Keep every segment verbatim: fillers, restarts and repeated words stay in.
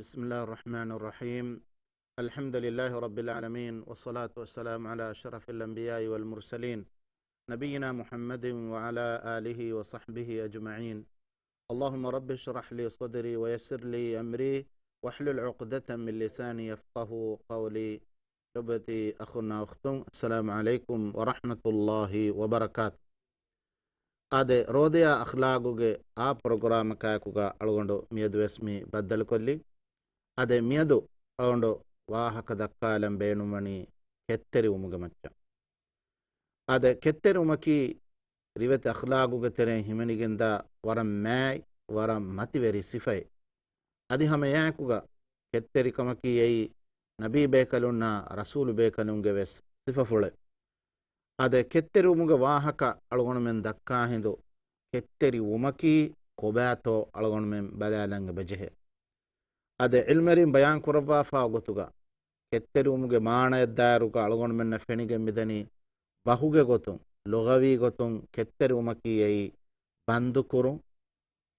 بسم الله الرحمن الرحيم. الحمد لله رب العالمين، والصلاة والسلام على أشرف الأنبياء والمرسلين، نبينا محمد وعلى آله وصحبه أجمعين. اللهم رب اشرح لي صدري ويسر لي أمري واحلل عقدة من لساني يفقهوا قولي. ލޮބުވެތި އަޚުންނާ އުޚްތުން، އައްސަލާމު ޢަލައިކުމް ވަރަޙްމަތުﷲި ވަބަރަކާތު. އާދެ، ރޯދަޔާ އަޚްލާގުގެ އާ ޕްރޮގްރާމަކާއެކުގަ އަޅުގަނޑު މިއަދުވެސް މި ބައްދަލުކޮށްލީ. އާދެ، މިއަދު އަޅުގަނޑު ވާހަކަ ދައްކާލަން ބޭނުންވަނީ ކެތްތެރިވުމުގެ މައްޗަށް. އާދެ، ކެތްތެރިވުމަކީ ރިވެތި އަޚްލާގުގެ ތެރެއިން ހިމެނިގެންދާ ވަރަށް މާތް، ވަރަށް މަތިވެރި ސިފައެއް. އަދި ހަމަ އެއާއެކުގަ ކެތްތެރިކަމަކީ އެއީ ނަބީ ބޭކަލުންނާ ރަސޫލު ބޭކަލުންގެ ވެސް ސިފަފުޅެއް. އާދެ، ކެތްތެރިވުމުގެ ވާހަކަ އަޅުގަނޑުމެން ދައްކާ ހިނދު، ކެތްތެރިވުމަކީ ކޮބާތޯ އަޅުގަނޑުމެން ބަލާލަން އެބަޖެހޭ. އާދެ، ޢިލްމުވެރިން ބަޔާން ކުރައްވާފާ ގޮތުގަ، ކެތްތެރިވުމުގެ މާނަޔަށްދާއިރުގަ އަޅުގަނޑުމެންނަށް ފެނިގެން މިދަނީ، ބަހުގެ ގޮތުން، ލުޣަވީ ގޮތުން ކެތްތެރިވުމަކީ އެއީ ބަންދުކުރުން،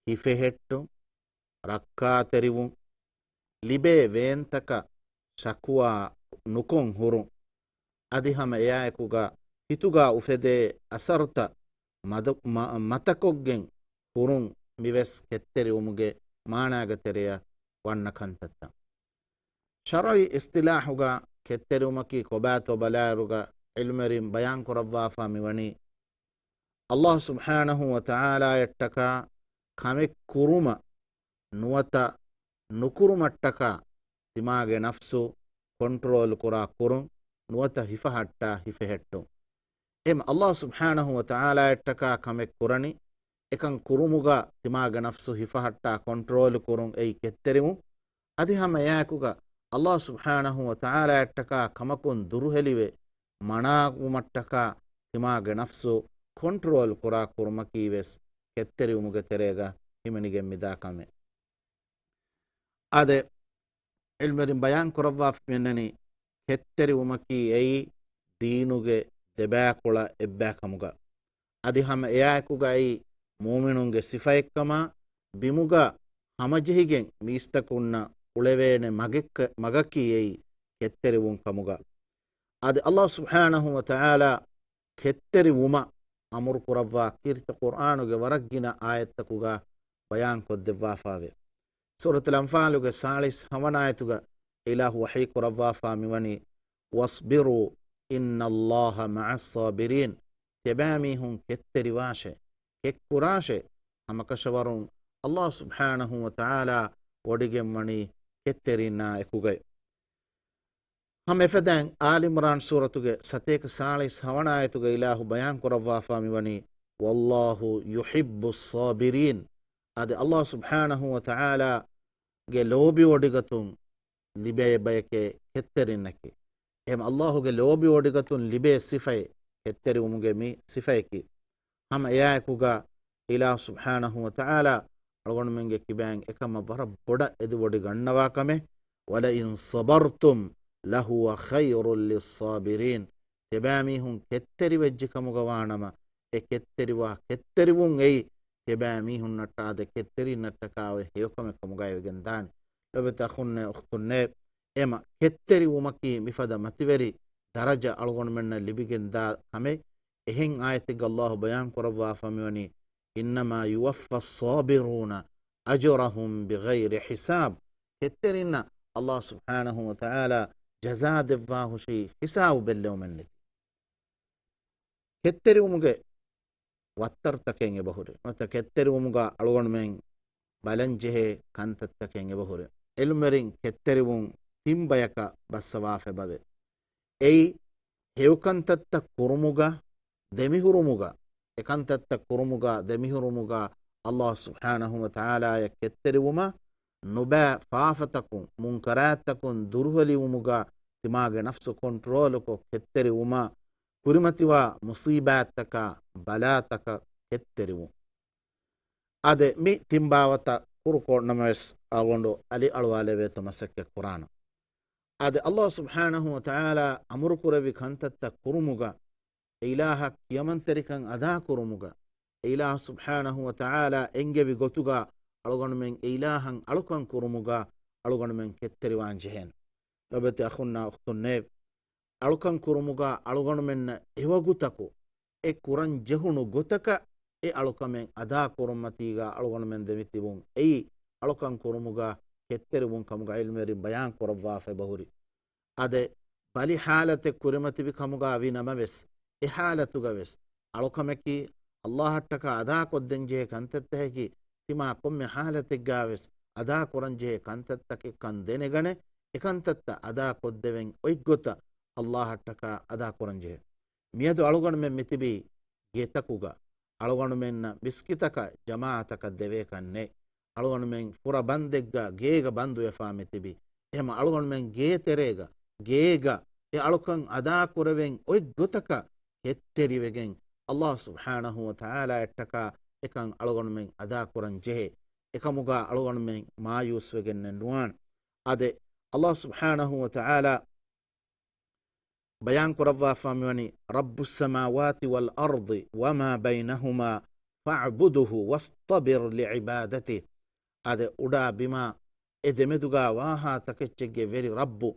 ހިފެހެއްޓުން، ރައްކާތެރިވުން، ލިބޭ ވޭންތަކަށް ޝަކުވާ ނުކޮށް ހުރުން، އަދި ހަމަ އެއާއެކުގަ ހިތުގަ އުފެދޭ އަސަރުތައް މަދު-، މަ-، މަތަކޮށްގެން ހުރުން، މިވެސް ކެތްތެރިވުމުގެ މާނާގެ ތެރެއަށް ވަންނަ ކަންތައްތައް. ޝަރުޢީ އިޞްޠިލާޙުގަ ކެތްތެރިވުމަކީ ކޮބާތޯ ބަލާއިރުގަ، ޢިލްމުވެރިން ބަޔާން ކުރައްވާފާ މިވަނީ، ﷲ ސުބްޙާނަހޫ ވަތަޢާލާއަށްޓަކާ ކަމެއް ކުރުމަށް ނުވަތަ ނުކުރުމަށްޓަކާ ތިމާގެ ނަފްސު ކޮންޓްރޯލް ކުރާ ކުރުން، ނުވަތަ ހިފަހައްޓާ ހިފެހެއްޓުން. އެހެން ﷲ ސުބްޙާނަހޫ ވަތަޢާލާއަށްޓަކާ ކަމެއް ކުރަނީ، އެކަން ކުރުމުގަ ތިމާގެ ނަފްސު ހިފަހައްޓާ ކޮންޓްރޯލް ކުރުން އެއީ ކެތްތެރިވުން. އަދި ހަމަ އެއާއެކުގަ ﷲ ސުބްޙާނަހޫ ވަތަޢާލާއަށްޓަކާ ކަމަކުން ދުރުހެލިވެ މަނާވުމަށްޓަކާ ތިމާގެ ނަފްސު ކޮންޓްރޯލް ކުރާ ކުރުމަކީ ވެސް ކެތްތެރިވުމުގެ ތެރޭގަ ހިމެނިގެން މިދާ ކަމެއް. އާދެ، ޢިލްމުވެރިން ބަޔާން ކުރައްވާފަ މިއަންނަނީ، ކެތްތެރިވުމަކީ އެއީ ދީނުގެ ދެބާކޮޅަށް އެއްބައިކަމުގަ، އަދި ހަމަ އެއާއެކުގައި މުއުމިނުންގެ ސިފައެއްކަމާ، ބިމުގަ ހަމަޖެހިގެން މީސްތަކުންނަށް އުޅެވޭނެ މަގެއްކަ-، މަގަކީ އެއީ ކެތްތެރިވުން ކަމުގަ. އަދި ﷲ ސުބްޙާނަހޫ ވަތަޢާލާ ކެތްތެރިވުމަށް އަމުރު ކުރައްވާ ކީރިތި ޤުރްއާނުގެ ވަރަށް ގިނަ އާޔަތްތަކުގަ ބަޔާން ކޮށްދެއްވާފާވޭ. ސޫރަތުލް އަންފާލުގެ ސާޅީސް ހަވަނަ އާޔަތުގަ އިލާހު ވަޙީ ކުރައްވާފާ މިވަނީ، "وَاصْبِرُوا إِنَّ اللَّهَ مَعَ الصَّابِرِينَ." ތިޔަބައިމީހުން ކެތްތެރިވާށޭ، ކެތްކުރާށޭ، ހަމަކަށަވަރުން ﷲ ސުބްޙާނަހޫ ވަތަޢާލާ ވޮޑިގެންވަނީ ކެތްތެރިންނާ އެކުގައި. ހަމަ އެފަދައިން އާލި ޢިމްރާން ސޫރަތުގެ ސަތޭކަ ސާޅީސް ހަވަނަ އާޔަތުގަ އިލާހު ބަޔާން ކުރައްވާފާ މިވަނީ، "وَاللَّهُ يُحِبُّ الصَّابِرِينَ." އަދި ﷲ ސުބްޙާނަހޫ ވަތަޢާލާގެ ލޯބިވޮޑިގަތުން ލިބޭ ބަޔެކޭ ކެތްތެރިންނަކީ. އެހެން ﷲގެ ލޯބިވޮޑިގަތުން ލިބޭ ސިފައެއް ކެތްތެރިވުމުގެ މި ސިފަޔަކީ. ހަމަ އެއާއެކުގަ އިލާހު ސުބްޙާނަހޫ ވަތަޢާލާ އަޅުގަނޑުމެންގެ ކިބައިން އެކަމަށް ވަރަށް ބޮޑަށް އެދިވޮޑިގަންނަވާ ކަމެއް، "وَلَئِن صَبَرْتُمْ لَهُوَ خَيْرٌ لِلصَّابِرِينَ." ތިޔަބައިމީހުން ކެތްތެރިވެއްޖެކަމުގަ ވާނަމަ، އެ ކެތްތެރިވާ ކެތްތެރިވުން އެއީ ތިޔަބައިމީހުންނަށްޓާ އާދެ ކެތްތެރިންނަށްޓަކާ އޮތް ހެޔޮކަމެއް ކަމުގައި ވެގެން ދާނެ. ލޮބުވެތި އަޚުންނޭ އުޚްތުންނޭ، އެމަ ކެތްތެރިވުމަކީ މިފަދަ މަތިވެރި ދަރަޖަ އަޅުގަނޑުމެންނަށް ލިބިގެންދާ ކަމެއް. އެހެން އާޔަތެއްގަ ﷲ ބަޔާން ކުރައްވާފަ މިވަނީ، "إِنَّمَا يُوَفَّى الصَّابِرُونَ أَجْرَهُمْ بِغَيْرِ حِسَابٍ." ކެތްތެރިންނަށް ﷲ ސުބްޙާނަހޫ ވަތަޢާލާ ޖަޒާ ދެއްވާހުށީ ހިސާބު ބެއްލެވުމެއްނެތި. ކެތްތެރިވުމުގެ ވައްތަރުތަކެއް އެބަހުރި. ނުވަތަ ކެތްތެރިވުމުގަ އަޅުގަނޑުމެން ބަލަންޖެހޭ ކަންތައްތަކެއް އެބަހުރި. ޢިލްމުވެރިން ކެތްތެރިވުން ތިން ބަޔަކަށް ބައްސަވާފައިބަވޭ. އެއީ، ހެޔޮކަންތައްތައް ކުރުމުގަ، ދެމިހުރުމުގަ، އެކަންތައްތައް ކުރުމުގަ، ދެމިހުރުމުގަ ﷲ ސުބްޙާނަހޫ ވަތަޢާލާއަށް ކެތްތެރިވުމަށް ނުބައި ފާފަތަކުން، މުންކަރާތްތަކުން ދުރުހެލިވުމުގަ ތިމާގެ ނަފްސު ކޮންޓްރޯލުކޮށް ކެތްތެރިވުމަށް، ކުރިމަތިވާ މުޞީބާތްތަކާ، ބަލާތަކަށް ކެތްތެރިވުން. އާދެ، މި ތިން ބާވަތަށް ކުރުކޮށް ނަމަވެސް އަޅުގަނޑު އަލިއަޅުވާލެވޭތޯ މަސައްކަތް ކުރާނަން. އާދެ، ﷲ ސުބްޙާނަހޫ ވަތަޢާލާ އަމުރުކުރެއްވި ކަންތައްތައް ކުރުމުގަ، އެ އިލާހަށް ކިޔަމަންތެރިކަން އަދާކުރުމުގަ، އެ އިލާހު ސުބްޙާނަހޫ ވަތަޢާލާ އެންގެވި ގޮތުގަ އަޅުގަނޑުމެން އެ އިލާހަށް އަޅުކަން ކުރުމުގަ، އަޅުގަނޑުމެން ކެތްތެރިވާން ޖެހޭނެ. ލޮބުވެތި އަޚުންނާ އުޚްތުންނޭވެ! އަޅުކަން ކުރުމުގަ އަޅުގަނޑުމެންނަށް އެވަގުތަކު އެ ކުރަން ޖެހުނު ގޮތަކަށް އެ އަޅުކަމެއް އަދާ ކުރުމަތީގަ އަޅުގަނޑުމެން ދެމިތިބުން އެއީ އަޅުކަން ކުރުމުގަ ކެތްތެރިވުން ކަމުގަ ޢިލްމުވެރިން ބަޔާން ކުރައްވާފަ އެބަހުރި. އާދެ، ބަލި ޙާލަތެއް ކުރިމަތިވި ކަމުގަ ވި ނަމަވެސް، އެ ޙާލަތުގަވެސް އަޅުކަމަކީ ﷲ އަށްޓަކާ އަދާކޮށްދޭން ޖެހޭ ކަންތައްތަކަކީ، ތިމާ ކޮންމެ ޙާލަތެއްގަވެސް އަދާކުރަން ޖެހޭ ކަންތައްތަކެއްކަން ދެނެގަނެ، އެކަންތައްތައް އަދާކޮށްދެވެން އޮތްގޮތަށް ﷲ އަށްޓަކާ އަދާކުރަން ޖެހޭ. މިއަދު އަޅުގަނޑުމެން މިތިބީ ގެތަކުގަ، އަޅުގަނޑުމެންނަށް މިސްކިތަކަށް ޖަމާޢަތަކަށް ދެވޭކަށް ނެތް. އަޅުގަނޑުމެން ފުރަ ބަންދެއްގަ ގޭގަ ބަންދުވެފާ މިތިބީ. އެހެމަ އަޅުގަނޑުމެން ގޭތެރޭގަ، ގޭގަ އެ އަޅުކަން އަދާކުރެވެން އޮތް ގޮތަކަށް ކެތްތެރިވެގެން، ﷲ ސުބްޙާނަހޫ ވަތަޢާލާ އަށްޓަކާ އެކަން އަޅުގަނޑުމެން އަދާކުރަން ޖެހޭ. އެކަމުގަ އަޅުގަނޑުމެން މާޔޫސްވެގެންނެއް ނުވާނެ. އާދެ، ﷲ ސުބްޙާނަހޫ ވަތަޢާލާ ބަޔާން ކުރައްވާފާ މިވަނީ، رب السماوات والأرض وما بينهما فاعبده واصطبر لعبادته. އާދެ، އުޑާ ބިމާ އެ ދެމެދުގަ ވާހާ ތަކެއްޗެއްގެ ވެރި ރައްބު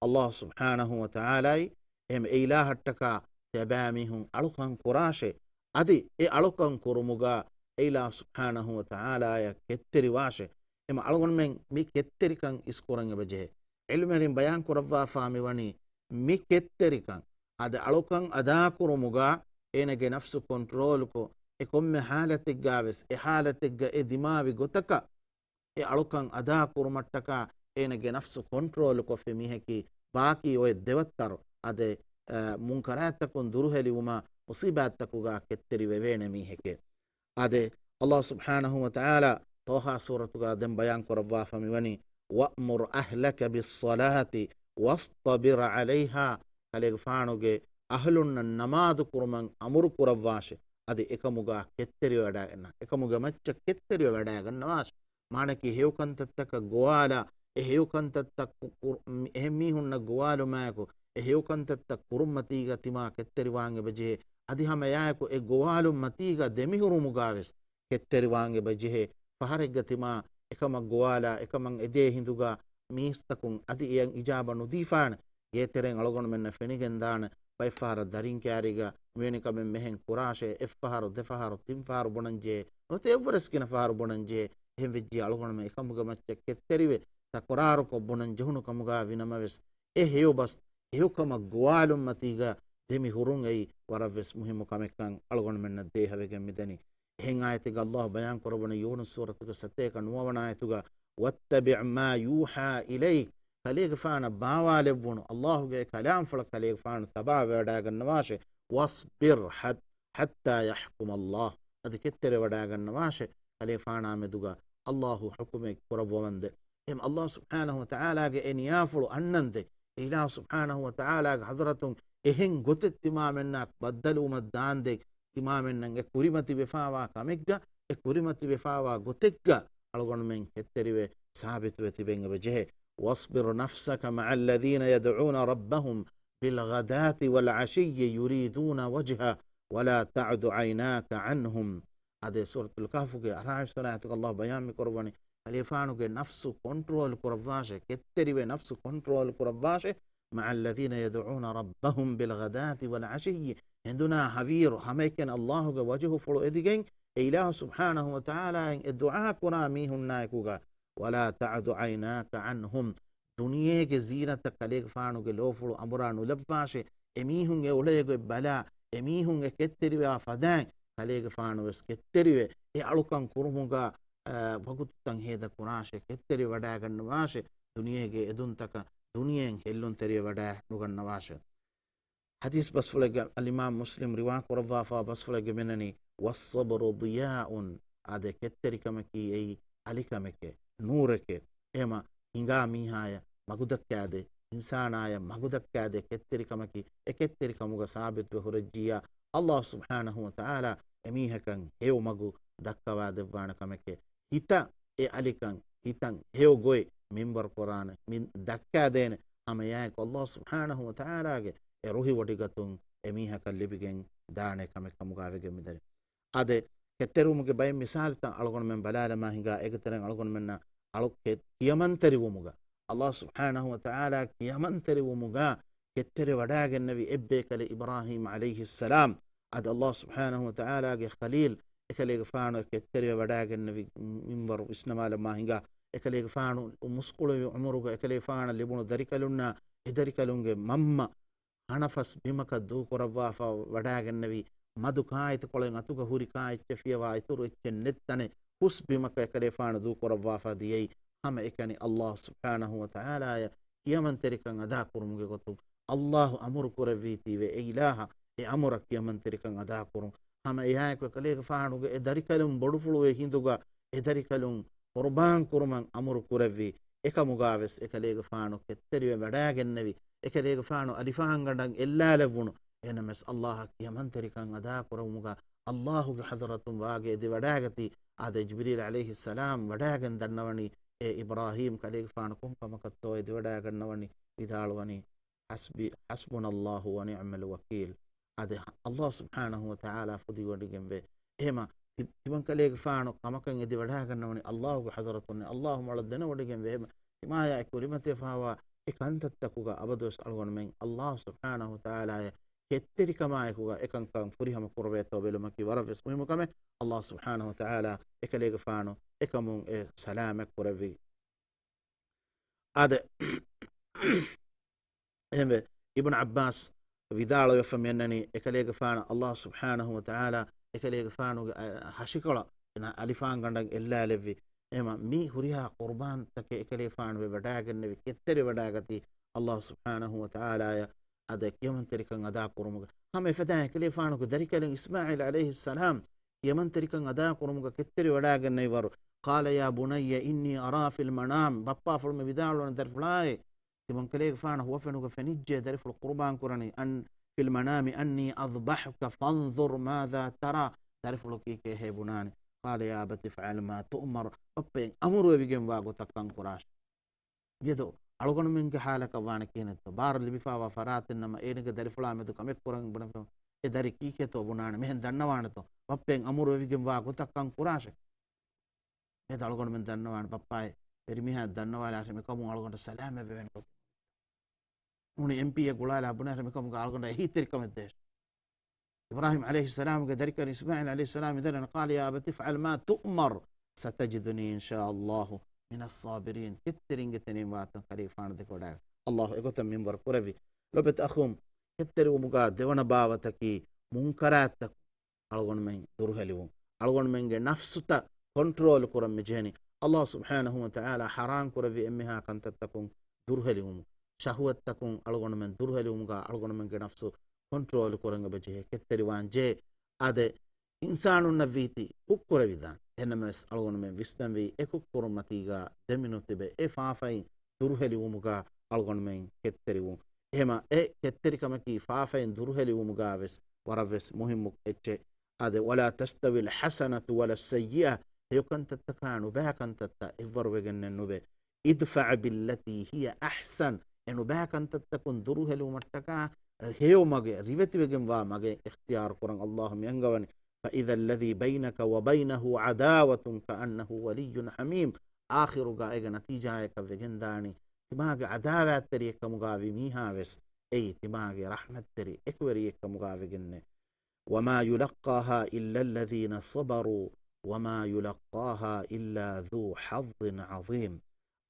ﷲ ސުބްޙާނަހޫ ވަތަޢާލާއި، އެހެމަ އެ އިލާހަށްޓަކާ ތިޔަބައިމީހުން އަޅުކަން ކުރާށޭ. އަދި އެ އަޅުކަން ކުރުމުގަ އެ އިލާހު ސުބްޙާނަހޫ ވަތަޢާލާއަށް ކެތްތެރިވާށޭ. އެމަ އަޅުގަނޑުމެން މި ކެތްތެރިކަން އިސްކުރަން އެބަޖެހޭ. ޢިލްމުވެރިން ބަޔާން ކުރައްވާފާ މިވަނީ، މި ކެތްތެރިކަން އަދި އަޅުކަން އަދާކުރުމުގަ އޭނަގެ ނަފްސު ކޮންޓްރޯލްކޮށް، އެ ކޮންމެ ޙާލަތެއްގަވެސް އެ ޙާލަތެއްގަ އެ ދިމާވި ގޮތަކަށް އެ އަޅުކަން އަދާކުރުމަށްޓަކާ އޭނަގެ ނަފްސު ކޮންޓްރޯލްކޮށްފި މީހަކީ ބާކީ އޮތް ދެވައްތަރު އަދި، އަ، މުންކަރާތްތަކުން ދުރުހެލިވުމާ މުޞީބާތްތަކުގަ ކެތްތެރިވެވޭނެ މީހެކޭ. އާދެ، ﷲ ސުބްޙާނަހޫ ވަތަޢާލާ ޠާހާ ސޫރަތުގަ ދެން ބަޔާން ކުރައްވާފަ މިވަނީ، وأمر أهلك بالصلاة واصطبر عليها. ކަލޭގެފާނުގެ އަހުލުންނަށް ނަމާދު ކުރުމަށް އަމުރު ކުރައްވާށެ. އަދި އެކަމުގަ ކެތްތެރިވެވަޑައިގަންނަ، އެކަމުގެ މައްޗަށް ކެތްތެރިވެވަޑައިގަންނަވާށެ. މާނައަކީ ހެޔޮކަންތައްތަކަށް ގޮވާލާ، އެ ހެޔޮކަންތައްތައް ކު-، ކުރު-، މި-، އެހެން މީހުންނަށް ގޮވާލުމާއެކު، އެ ހެޔޮކަންތައްތައް ކުރުންމަތީގަ ތިމާ ކެތްތެރިވާން އެބަޖެހޭ. އަދި ހަމަ އެއާއެކު އެ ގޮވާލުންމަތީގަ ދެމިހުރުމުގަވެސް ކެތްތެރިވާން އެބަޖެހޭ. ފަހަރެއްގަ ތިމާ އެކަމަށް ގޮވާލާ، އެކަމަށް އެދޭ ހިނދުގަ މީސްތަކުން އަދި އެއަށް އިޖާބަ ނުދީފާނެ. ގޭތެރެއިން އަޅުގަނޑުމެންނަށް ފެނިގެންދާނެ، ބައެއްފަހަރަށް ދަރިން ކައިރީގަ މިވެނި ކަމެއް މެހެން ކުރާށޭ، އެއްފަހަރު ދެފަހަރު ތިންފަހަރު ބުނަންޖެހޭ، ނުވަތަ އެއްވަރަސް ގިނަ ފަހަރު ބުނަންޖެހޭ. އެހެން ވެއްޖެ އަޅުގަނޑުމެން އެކަމުގެ މައްޗަށް ކެތްތެރިވެ، ތަކުރާރުކޮށް ބުނަން ޖެހުނު ކަމުގަ ވިނަމަވެސް، އެ ހެޔޮބަސް، ހެޔޮކަމަށް ގޮވާލުންމަތީގަ ދެމި ހުރުން އެއީ ވަރަށްވެސް މުހިއްމު ކަމެއްކަން އަޅުގަނޑުމެންނަށް ދޭހަވެގެން މިދަނީ. އެހެން އާޔަތެއްގަ ﷲ ބަޔާން ކުރައްވަނީ ޔޫނުސް ސޫރަތުގެ ސަތޭކަ ނުވަވަނަ އާޔަތުގަ، واتبع ما يوحى إليك. ކަލޭގެފާނަށް ބާވާލެއްވުނު ﷲގެ ކަލާމްފުޅަށް ކަލޭގެފާނު ތަބާވެވަޑައިގަންނަވާށޭ. واصبر حت-، حتى يحكم الله. އަދި ކެތްތެރިވެވަޑައިގަންނަވާށޭ ކަލޭގެފާނާ މެދުގަ ﷲ ޙުކުމެއް ކުރައްވަވަންދެން. އެހެން ﷲ ސުބްޙާނަހޫ ވަތަޢާލާގެ އެ ނިޔާފުޅު އަންނަންދެން، އެ އިލާހު ސުބްޙާނަހޫ ވަތަޢާލާގެ ޙަޟްރަތުން އެހެން ގޮތެއް ތިމާމެންނާ ބައްދަލުވުމަށް ދާންދެން، ތިމާމެންނަށް އެ ކުރިމަތިވެފާވާ ކަމެއްގަ، އެ ކުރިމަތިވެފާވާ ގޮތެއްގަ އަޅުގަނޑުމެން ކެތްތެރިވެ ސާބިތުވެ ތިބެން އެބަ ޖެހޭ. واصبر نفسك مع الذين يدعون ربهم بالغداة والعشي يريدون وجهه ولا تعد عيناك عنهم. އާދެ، ސޫރަތުލް ކަހްފުގެ އަށާރަ ވިސް ވަނަ އާޔަތުގަ ﷲ ބަޔާން މި ކުރައްވަނީ، ކަލޭގެފާނުގެ ނަފްސު ކޮންޓްރޯލް ކުރައްވާށޭ، ކެތްތެރިވެ ނަފްސު ކޮންޓްރޯލް ކުރައްވާށޭ، مع الذين يدعون ربهم بالغداة والعشي. ހެނދުނާ ހަވީރު ހަމައެކަނި ﷲގެ ވަޖުހުފުޅު އެދިގެން، އެ އިލާހު ސުބްޙާނަހޫ ވަތަޢާލާއަށް އެ ދުޢާ ކުރާ މީހުންނާއެކުގަ، ولا تعد عيناك عنهم. ދުނިޔޭގެ ޒީނަތަށް ކަލޭގެފާނުގެ ލޯފުޅު އަނބުރާ ނުލައްވާށޭ. އެމީހުން އެ އުޅޭ ގޮތް ބަލާ، އެމީހުން އެ ކެތްތެރިވާ ފަދައިން ކަލޭގެފާނު ވެސް ކެތްތެރިވެ، އެ އަޅުކަން ކުރުމުގަ، އަ، ވަގުތުތައް ހޭދަ ކުރާށޭ، ކެތްތެރިވެވަޑައިގަންނަވާށޭ، ދުނިޔޭގެ އެދުންތަކަށް ދުނިޔެއިން ހެއްލުންތެރިވެވަޑައި ނުގަންނަވާށޭ. ޙަދީޘް ބަސްފުޅެއްގަ އަލްއިމާމް މުސްލިމް ރިވާ ކުރައްވާފާ ބަސްފުޅެއްގަ މިނަނީ، والصبر ضياء، އާދެ، ކެތްތެރިކަމަކީ އެއީ އަލިކަމެކޭ، ނޫރެކޭ. އެހެމަ ހިނގާ މީހާޔަށް މަގުދައްކާދޭ، އިންސާނާޔަށް މަގުދައްކާދޭ ކެތްތެރިކަމަކީ، އެ ކެތްތެރިކަމުގަ ސާބިތުވެ ހުރެއްޖިއްޔާ، ﷲ ސުބްޙާނަހޫ ވަތަޢާލާ އެމީހަކަށް ހެޔޮ މަގު ދައްކަވާ ދެއްވާނެ ކަމެކޭ. ހިތަށް އެ އަލިކަން، ހިތަށް ހެޔޮ ގޮތް މިންވަރު ކުރާނެ، މި ދައްކާދޭނެ. ހަމަ އެއާއެކު ﷲ ސުބްޙާނަހޫ ވަތަޢާލާގެ އެ ރުހިވޮޑިގަތުން އެމީހަކަށް ލިބިގެން ދާނެ ކަމެއް ކަމުގަ ވެގެން މިދަނީ. އާދެ، ކެތްތެރިވުމުގެ ބައެއް މިސާލުތައް އަޅުގަނޑުމެން ބަލާލަމާ ހިނގާ، އޭގެ ތެރެއިން އަޅުގަނޑުމެންނަށް އަޅު ކެ-، ކިޔަމަންތެރިވުމުގަ އަލްލާހު ސުބްޙާނަހު ވަ ތަޢާލާ ކިޔަމަންތެރިވުމުގަ ކެތްތެރިވެވަޑައިގެންނެވި އެއްބޭކަލެއް އިބްރާހީމް ޢަލައިހިއްސަލާމް. އަދި އަލްލާހު ސުބްޙާނަހު ވަ ތަޢާލާގެ ޚަލީލް އެކަލޭގެފާނު ކެތްތެރިވެވަޑައިގެންނެވި މިންވަރު ވިސްނަވާލަމާ ހިނގާ. އެކަލޭގެފާނު މުސްކުޅިވި ޢުމުރުގަ އެކަލޭގެފާނަށް ލިބުނު ދަރިކަލުންނާ އެ ދަރިކަލުންގެ މަންމަ ހަނަފަސް ބިމަކަށް ދޫކުރައްވާފަ ވަޑައިގެންނެވި، މަދު ކާއެތިކޮޅެއް އަތުގަ ހުރި ކާ އެއްޗެއް ފިޔަވާ އިތުރު އެއްޗެއް ނެތް ތަނެއް ހުސް ބިމަކަށް އެކަލޭފާނު ދޫކުރައްވާފަ ދިޔައީ. ހަމަ އެކަނި އަލްލާހު ސުބްޙާނަހު ވަ ތަޢާލާޔަށް ކިޔަމަންތެރިކަން އަދާކުރުމުގެ ގޮތުން އަލްލާހު އަމުރު ކުރެއްވީތީވެ އެ އިލާހަށް އެ އަމުރަށް ކިޔަމަންތެރިކަން އަދާކުރުން. ހަމަ އެއާއެކު އެކަލޭގެފާނުގެ އެ ދަރިކަލުން ބޮޑުފުޅުވެ ހިނދުގަ އެ ދަރިކަލުން ޤުރުބާން ކުރުމަށް އަމުރު ކުރެއްވި. އެކަމުގާވެސް އެކަލޭގެފާނު ކެތްތެރިވެ ވަޑައިގެންނެވި. އެކަލޭގެފާނު އަލިފާންގަނޑަށް އެއްލާލެއްވުނު. އެހެންނަމަވެސް އަލްލާހަށް ކިޔަމަންތެރިކަން އަދާކުރުމުގަ އަލްލާހުގެ ޙަޟްރަތުން ވާގެ އެދިވަޑައިގަތީ. އާދެ، ޖިބްރީލް ޢަލައިހިއްސަލާމް ވަޑައިގެން ދަންނަވަނީ އޭ އިބްރާހީމް، ކަލޭގެފާނު ކޮން ކަމަކަށްތޯ އެދިވަޑައިގަންނަވަނީ؟ ވިދާޅުވަނީ، حسبي، حسبنا الله ونعم الوكيل. އާދެ، އަލްލާހު ސުބްޙާނަހު ވަ ތަޢާލާ ފުދިވަޑައިގެންވޭ. އެހެމަ ތި-، ތިމަންކަލޭގެފާނު ކަމަކަށް އެދިވަޑައިގަންނަވަނީ އަލްލާހުގެ ޙަޟްރަތުން. އަލްލާހު މޮޅަށް ދެނެވޮޑިގެންވޭ. އެހެމަ ތިމާޔާ އެ ކުރިމަތިވެފައިވާ އެ ކަންތައްތަކުގަ އަބަދުވެސް އަޅުގަނޑުމެން އަލްލާހު ސުބްޙާނަހު ވަ ތަޢާލާޔަށް ކެތްތެރިކަމާއެކުގަ އެކަންކަން ފުރިހަމަ ކުރެވޭތޯ ބެލުމަކީ ވަރަށްވެސް މުހިއްމު ކަމެއް. އަލްލާހު ސުބްޙާނަހު ވަ ތަޢާލާ އެކަލޭގެފާނު އެކަމުން އެ ސަލާމަތް ކުރެއްވި. އާދެ، އެހެންވެ، އިބްނު ޢައްބާސް ވިދާޅުވެފަ މިއަންނަނީ، އެކަލޭގެފާނަށް އަލްލާހު ސުބްޙާނަހު ވަ ތަޢާލާ އެކަލޭގެފާނުގެ، އަ، ހަށިކޮޅަށް އަލިފާންގަނޑަށް އެއްލާލެއްވި. އެހެމަ މި ހުރިހާ ޤުރުބާންތަކެއް އެކަލޭފާނު ވެވަޑައިގެންނެވި، ކެތްތެރިވެވަޑައިގަތީ އަލްލާހު ސުބްޙާނަހު ވަ ތަޢާލާޔަށް އާދެ ކިޔަމަންތެރިކަން އަދާކުރުމުގަ. ހަމަ އެފަދައިން އެކަލޭފާނުގެ ދަރިކަލެއް އިސްމާޢީލް ޢަލައިހިއްސަލާމް ކިޔަމަންތެރިކަން އަދާކުރުމުގަ ކެތްތެރިވެވަޑައިގެންނެވި ވަރު، قال يا بني إني أرى في المنام، ބައްޕާފުޅު މި ވިދާޅުވަނީ ދަރިފުޅާއޭ، ތިމަންކަލޭގެފާނަށް ހުވަފެނުގަ ފެނިއްޖެ ދަރިފުޅު ޤުރުބާން ކުރަނީ، أن في المنام أني أذبحك فانظر ماذا ترى، ދަރިފުޅަކީ ކޭ ބުނާނީ. قال يا أبت افعل ما تؤمر، ބައްޕައެއް އަމުރުވެވިގެންވާ ގޮތަށް ކަން ކުރާށޭ. މިއަދު އަޅުގަނޑުމެންގެ ހާލަކަށް ވާނެ ކިހިނެއްތޯ؟ ބާރު ލިބިފައިވާ ފަރާތެއް ނަމަ، އޭނަގެ ދަރިފުޅާ މެދު ކަމެއް ކުރަން ބުނެފަ، އެ ދަރި ކީކޭތޯ ބުނާނެ. މިހެން ދަންނަވާނެތޯ؟ ބައްޕައެއް އަމުރުވެވިގެންވާ ގޮތަށް ކަން ކުރާށޭ. މިއަދު އަޅުގަނޑުމެން ދަންނަވާނެ، ބައްޕާއޭ، ވެރިމީހާ ދަންނަވާލާށޭ، މިކަމުން އަޅުގަނޑަށް ސަލާމަތް ވެވޭނެ ގޮތަށް. ނޫނީ އެމްޕީއެއް ގުޅާލާ ބުނާށޭ، މިކަމުގަ އަޅުގަނޑަށް އެހީތެރިކަމެއް ދޭށޭ. އިބްރާހީމް ޢަލައިހިއްސަލާމުގެ ދަރިކަލުން އިސްމާޢީލް ޢަލައިހިއްސަލާމް ވިދާޅުވަނީ، قال يا أبت افعل ما تؤمر ستجدني إن شاء الله من الصابرين. ކެތްތެރިންގެ ތެރެއިން ވާތަން ކަލޭގެފާނު ދެކެވަޑައި، އަލްލާހު އެގޮތަށް މިންވަރު ކުރެއްވި. ލޯބިވެތި އަޚުން، ކެތްތެރިވުމުގަ ދެވަނަ ބާވަތަކީ މުންކަރާތްތަކުން އަޅުގަނޑުމެން ދުރުހެލިވުން. އަޅުގަނޑުމެންގެ ނަފްސުތައް ކޮންޓްރޯލް ކުރަން މި ޖެހެނީ. އަލްލާހު ސުބްޙާނަހު ވަ ތަޢާލާ ޙަރާމް ކުރެއްވި އެންމެހާ ކަންތައްތަކުން ދުރުހެލިވުމުން، ޝަހުވަތްތަކުން އަޅުގަނޑުމެން ދުރުހެލިވުމުގަ އަޅުގަނޑުމެންގެ ނަފްސު ކޮންޓްރޯލް ކުރަން އެބަ ޖެހޭ. ކެތްތެރިވާން ޖެހޭ. އާދެ، އިންސާނުންނަށް ވީތީ ކުށްކުރެވިދާނެ. އެހެންނަމަވެސް އަޅުގަނޑުމެން ވިސްނަންވީ އެ ކުށްކުރުންމަތީގަ ދެމިނުތިބެ އެ ފާފައިން ދުރުހެލިވުމުގަ އަޅުގަނޑުމެން ކެތްތެރިވުން. އެހެމަ އެ ކެތްތެރިކަމަކީ ފާފައިން ދުރުހެލިވުމުގަވެސް ވަރަށްވެސް މުހިއްމު އެއްޗެއް. އާދެ، ولا تستوي الحسنة ولا السيئة، ހެޔޮކަންތައްތަކާ ނުބައި ކަންތައްތައް އެއްވަރުވެގެންނެއް ނުވޭ. ادفع بالتي هي أحسن، އެ ނުބައި ކަންތައްތަކުން ދުރުހެލިވުމަށްޓަކާ ހެޔޮ މަގެއް، ރިވެތިވެގެންވާ މަގެއް އިޚްތިޔާރު ކުރަން އަލްލާހު މި އަންގަވަނީ. فإذا الذي بينك وبينه عداوة كأنه ولي حميم، އާޚިރުގަ އޭގެ ނަތީޖާއަކަށް ވެގެންދާނީ، ތިމާގެ ޢަދާވާތްތެރިއެއްކަމުގަ ވި މީހާވެސް އެއީ ތިމާގެ ރަޙްމަތްތެރި އެކުވެރިއެއްކަމުގަ ވެގެންނޭ. وما يلقاها إلا الذين صبروا وما يلقاها إلا ذو حظ عظيم.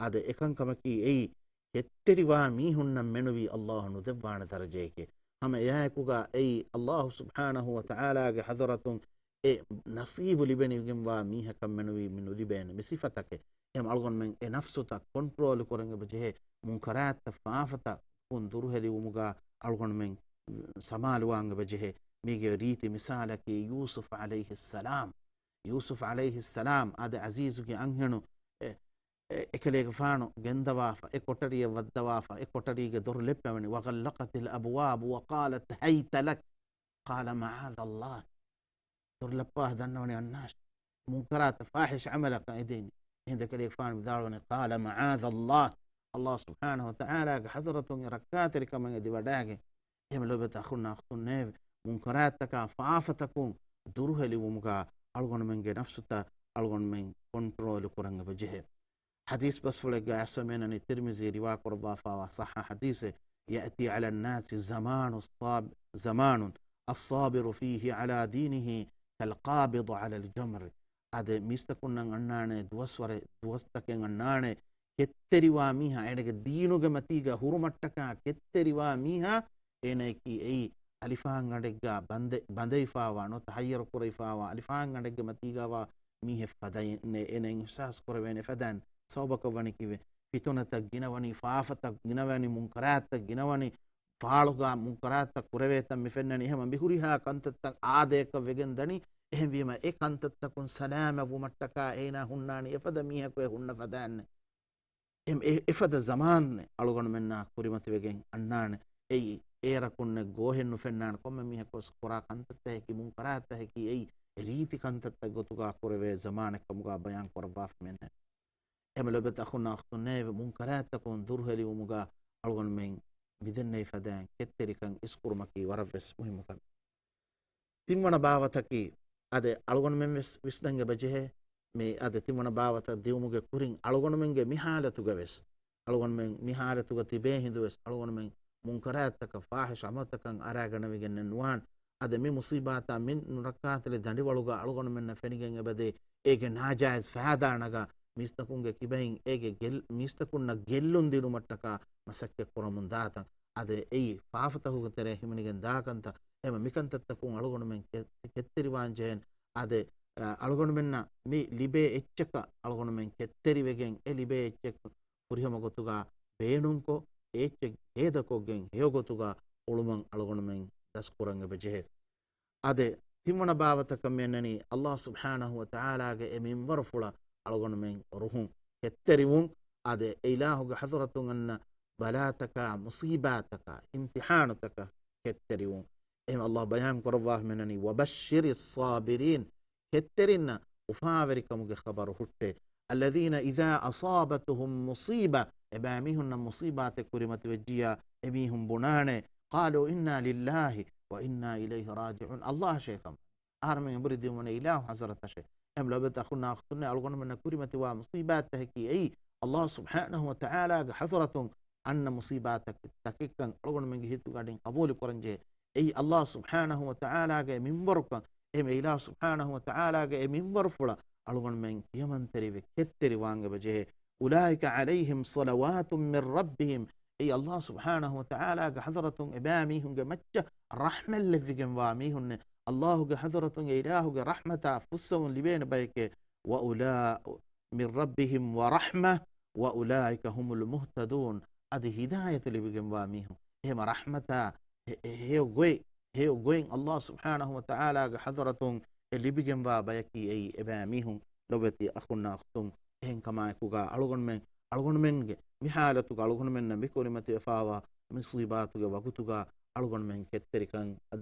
އާދެ، އެކަންކަމަކީ އެއީ ކެތްތެރިވާ މީހުންނަށް މެނުވީ އަލްލާހު ނުދެއްވާނެ ދަރަޖައެކޭ. ހަމަ އެއާއެކުގަ އެއީ އަލްލާހު ސުބްޙާނަހު ވަ ތަޢާލާގެ ޙަޟްރަތުން އެ ނަޞީބު ލިބެނިވިގެންވާ މީހަކަށް މެނުވީ މި ނުލިބޭނެ މި ސިފަތަކެއް. އެހެން އަޅުގަނޑުމެން އެ ނަފްސުތައް ކޮންޓްރޯލް ކުރަން އެބަ ޖެހޭ. މުންކަރާތްތައް ފާފަތައް ކުން ދުރުހެލިވުމުގަ އަޅުގަނޑުމެން ސަމާލުވާން އެބަ ޖެހޭ. މީގެ ރީތި މިސާލަކީ ޔޫސުފް ޢަލައިހިއްސަލާމް. ޔޫސުފް ޢަލައިހިއްސަލާމް އާދެ ޢަޒީޒުގެ އަންހެނު އެ، އެ، އެކަލޭގެފާނު ގެންދަވާފަ، އެ ކޮޓަރިއަށް ވައްދަވާފަ، އެ ކޮޓަރީގެ ދޮރު ލެއްޕެވެނި. وغلقت الأبواب وقالت هيت لك. قال معاذ الله. ދޮރު ލައްޕާ ދަންނަވަނީ އަންނާށޭ. މުންކަރާތައް ފާޙިޝް ޢަމަލަކަށް އެދެނީ. އެހިނދު އެކަލޭގެފާނު ވިދާޅުވަނީ، قال معاذ الله. އަލްލާހު ސުބްޙާނަހު ވަ ތަޢާލާގެ ޙަޟްރަތުން އެ ރައްކާތެރިކަމަށް އެދިވަޑައިގެން. އެހެން ލޯބިވެތި އަޚުންނާ އުޚްތުންނޭވެ! މުންކަރާތްތަކާ ފާފަތަކުން ދުރުހެލިވުމުގަ އަޅުގަނޑުމެންގެ ނަފްސުތައް އަޅުގަނޑުމެން ކޮންޓްރޯލް ކުރަން އެބަ ޖެހޭ. ޙަދީޘް ބަސްފުޅެއްގަ އައިސްފަ މިއަންނަނީ، ތިރްމިޒީ ރިވާ ކުރައްވާފާވާ ޞައްޙަ ޙަދީޘެއް، يأتي على الناس زمان الصاب-، زمان الصابر فيه على دينه كالقابض على الجمر. އާދެ، މީސްތަކުންނަށް އަންނާނެ ދުވަސްވަރެއް، ދުވަސްތަކެއް އަންނާނެ، ކެތްތެރިވާ މީހާ، އޭނަގެ ދީނުގެ މަތީގަ ހުރުމަށްޓަކާ ކެތްތެރިވާ މީހާ، އޭނައަކީ އެއީ އަލިފާންގަނޑެއްގަ ބަނދެ-، ބަނދެވިފާވާ، ނުވަތަ ހައްޔަރު ކުރެވިފާވާ އަލިފާންގަނޑެއްގެ މަތީގަވާ މީހެއް ފަދައިން އޭނަ އިޙްސާސް ކުރެވޭނެ ފަދައިން. ސަބަބަކަށް ވަނީ ކީއްވެ؟ ފިތުނަތައް ގިނަވަނީ، ފާފަތައް ގިނަވަނީ، މުންކަރާތްތައް ގިނަވަނީ، ފާޅުގަ މުންކަރާތްތައް ކުރެވޭތަން މި ފެންނަނީ. އެހެމަ މި ހުރިހާ ކަންތައްތައް އާދަޔަކަށް ވެގެން ދަނީ. އެހެންވީމަ އެ ކަންތައްތަކުން ސަލާމަތް ވުމަށްޓަކާ އޭނާ ހުންނާނީ އެފަދަ މީހަކު އެ ހުންނަ ފަދައިންނެއް. އެ-، އެ-، އެފަދަ ޒަމާން އަޅުގަނޑުމެންނާ ކުރިމަތިވެގެން އަންނާނެ. އެއީ، އޭރަކުންނެއް ގޯހެއް ނުފެންނާނެ. ކޮންމެ މީހަކުވެސް ކުރާ ކަންތައްތަކަކީ މުންކަރާތްތަކަކީ އެއީ، ރީތި ކަންތައްތައް ގޮތުގަ ކުރެވޭ ޒަމާނެއް ކަމުގަ ބަޔާން ކުރައްވާފަ މިއަންނަނީ. އެހެމަ ލޮބުވެތި އަޚުންނާ އުޚްތުންނޭވެ! މުންކަރާތްތަކުން ދުރުހެލިވުމުގަ އަޅުގަނޑުމެން މިދެންނެވި ފަދައިން ކެތްތެރިކަން އިސްކުރުމަކީ ވަރަށްވެސް މުހިއްމު ކަމެއް. ތިންވަނަ ބާވަތަކީ، އާދެ، އަޅުގަނޑުމެން ވެސް ވިސްނަން އެބަޖެހޭ، މި އާދެ، ތިންވަނަ ބާވަތަށް ދިއުމުގެ ކުރިން އަޅުގަނޑުމެންގެ މި ޙާލަތުގަ ވެސް، އަޅުގަނޑުމެން މި ޙާލަތުގަ ތިބޭ ހިނދު ވެސް، އަޅުގަނޑުމެން މުންކަރާތްތަކަށް، ފާޙިޝް ޢަމަލުތަކަށް އަރާގަނެވިގެންނެއް ނުވާން. އަދި މި މުޞީބާތާ މި ނުރައްކާތެރި ދަނޑިވަޅުގަ އަޅުގަނޑުމެންނަށް ފެނިގެން އެބަދޭ، އޭގެ ނާޖާއިޒް ފައިދާ ނަގާ، މީސްތަކުންގެ ކިބައިން އޭގެ ގެއްލް-، މީސްތަކުންނަށް ގެއްލުން ދިނުމަށްޓަކާ މަސައްކަތް ކުރަމުން ދާތަން. އަދި އެއީ ފާފަތަކުގެ ތެރޭ ހިމެނިގެން ދާ ކަންތައް. އެހެމަ މިކަންތައްތަކުން އަޅުގަނޑުމެން ކެ-، ކެތްތެރިވާން ޖެހެން. އަދި، އަ، އަޅުގަނޑުމެންނަށް މި ލިބޭ އެއްޗަކަށް އަޅުގަނޑުމެން ކެތްތެރިވެގެން، އެ ލިބޭ އެއްޗެއް ފުރިހަމަ ގޮތުގަ ބޭނުންކޮށް، އެ އެއްޗެއް ހޭދަކޮށްގެން ހެޔޮ ގޮތުގަ އުޅުމަށް އަޅުގަނޑުމެން ދަސްކުރަން އެބަޖެހޭ. އާދެ، ތިންވަނަ ބާވަތަކަށް މިއަންނަނީ، ﷲ ސުބްޙާނަހޫ ވަތަޢާލާގެ އެ މިންވަރުފުޅަށް އަޅުގަނޑުމެން ރުހުން ކެތްތެރިވުން. އާދެ، އެ އިލާހުގެ ޙަޟްރަތުން އަންނަ ބަލާތަކާ، މުޞީބާތަކާ، އިމްތިޙާނުތަކަށް ކެތްތެރިވުން. އެހެން ﷲ ބަޔާން ކުރައްވާފަ މިއަންނަނީ، وَبَشِّرِ الصَّابِرِينَ، ކެތްތެރިންނަށް އުފާވެރިކަމުގެ ޚަބަރު ހުއްޓޭ. الَّذِينَ إِذَا أَصَابَتْهُمْ مُصِيبَةٌ، އެބައިމީހުންނަށް މުޞީބާތެއް ކުރިމަތިވެއްޖިއްޔާ، އެމީހުން ބުނާނެ، قَالُوا إِنَّا لِلَّهِ وَإِنَّا إِلَيْهِ رَاجِعُونَ. ﷲ އަށޭ ކަމަށް. އަހަރެމެން އެނބުރި ދިއުމުން އިލާހު ޙަޟްރަތަށޭ. އެހެން ލޮބުވެތި އަޚުންނާ އުޚްތުންނޭ، އަޅުގަނޑުމެންނަށް ކުރިމަތިވާ މުޞީބާތްތަކަކީ އެއީ، ﷲ ސުބްޙާނަހޫ ވަތަޢާލާގެ ޙަޟްރަތުން އަންނަ މުޞީބާތަކެއް، ތަކެއްކަން އަޅުގަނޑުމެންގެ ހިތުގަ އަޑިން ޤަބޫލު ކުރަންޖެހޭ. އެއީ ﷲ ސުބްޙާނަހޫ ވަތަޢާލާގެ މިންވަރުކަން، އެހެން އިލާހު ސުބްޙާނަހޫ ވަތަޢާލާގެ އެ މިންވަރުފުޅަށް އަޅުގަނޑުމެން ކިޔަމަންތެރިވެ ކެތްތެރިވާން އެބަޖެހޭ. أُولَٰئِكَ عَلَيْهِمْ صَلَوَاتٌ مِّن رَّبِّهِمْ، އެއީ ﷲ ސުބްޙާނަހޫ ވަތަޢާލާގެ ޙަޟްރަތުން އެބައިމީހުންގެ މައްޗަށް ރަޙްމަތް ލެއްވިގެންވާ މީހުންނޭ. ﷲގެ ޙަޟްރަތުން އެ އިލާހުގެ ރަޙްމަތާ ފުއްސެވުން ލިބޭނެ ބަޔެކޭ. وَأُولَٰ مِن رَّبِّهِمْ وَرَحْمَةٌ وَأُولَٰئِكَ هُمُ الْمُهْتَدُونَ. އަދި ހިދާޔަތު ލިބިގެންވާ މީހުން، އެހެމަ ރަޙްމަތާ ހެ-، ހެޔޮ ގޮތް، ހެޔޮ ގޮތް ﷲ ސުބްޙާނަހޫ ވަތަޢާލާގެ ޙަޟްރަތުން އެ ލިބިގެންވާ ބަޔަކީ އެއީ އެބައިމީހުން. ލޮބުވެތި އަޚުންނާ އުޚްތުން، އެހެންކަމާއެކުގަ އަޅުގަނޑުމެން، އަޅުގަނޑުމެންގެ މި ޙާލަތުގަ އަޅުގަނޑުމެންނަށް މި ކުރިމަތިވެފާވާ މުޞީބާތުގެ ވަގުތުގަ އަޅުގަނޑުމެން ކެތްތެރިކަން،